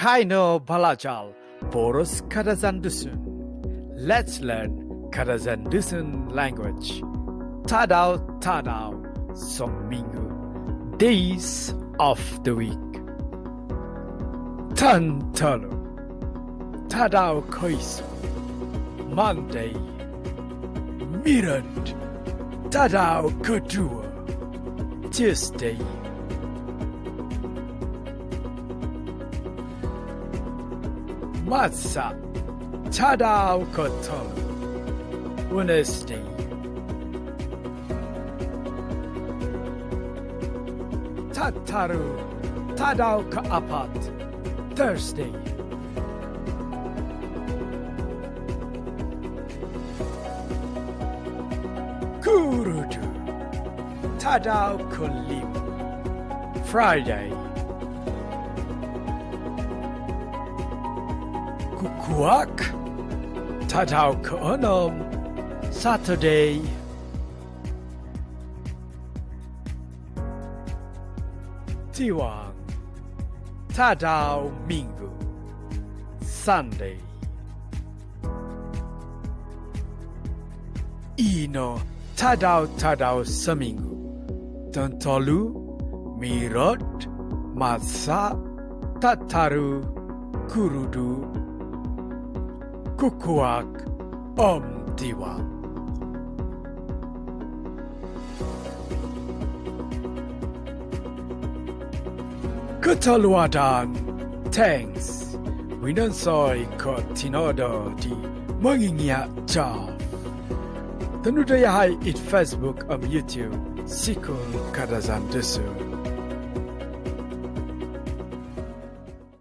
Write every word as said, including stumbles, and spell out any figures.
Kaino balajar boros Kadazandusun. Let's learn Kadazandusun language. Tadau-tadau sominggu. Days of the week. Tantolu. Tadau koiso, Monday. Mirad. Tadau koduo, Tuesday. Masa. Tadau kotolu, Wednesday. Tataru. Tadau kaapat, Thursday. Kurudu. Tadau kolima, Friday. Kukuak. Tadau koonom, Saturday. Tiwang. Tadau minggu, Sunday. Ino tadau-tadau sominggu. Tantolu, Mirad, Masa, Tataru, Kurudu, Kukuak om Tiwang. Kotoluadan. Thanks. Winonsoi ko tinodo di Mongingia' Jav. Tonudo yahai id Facebook om YouTube, Sikul Kadazandusun.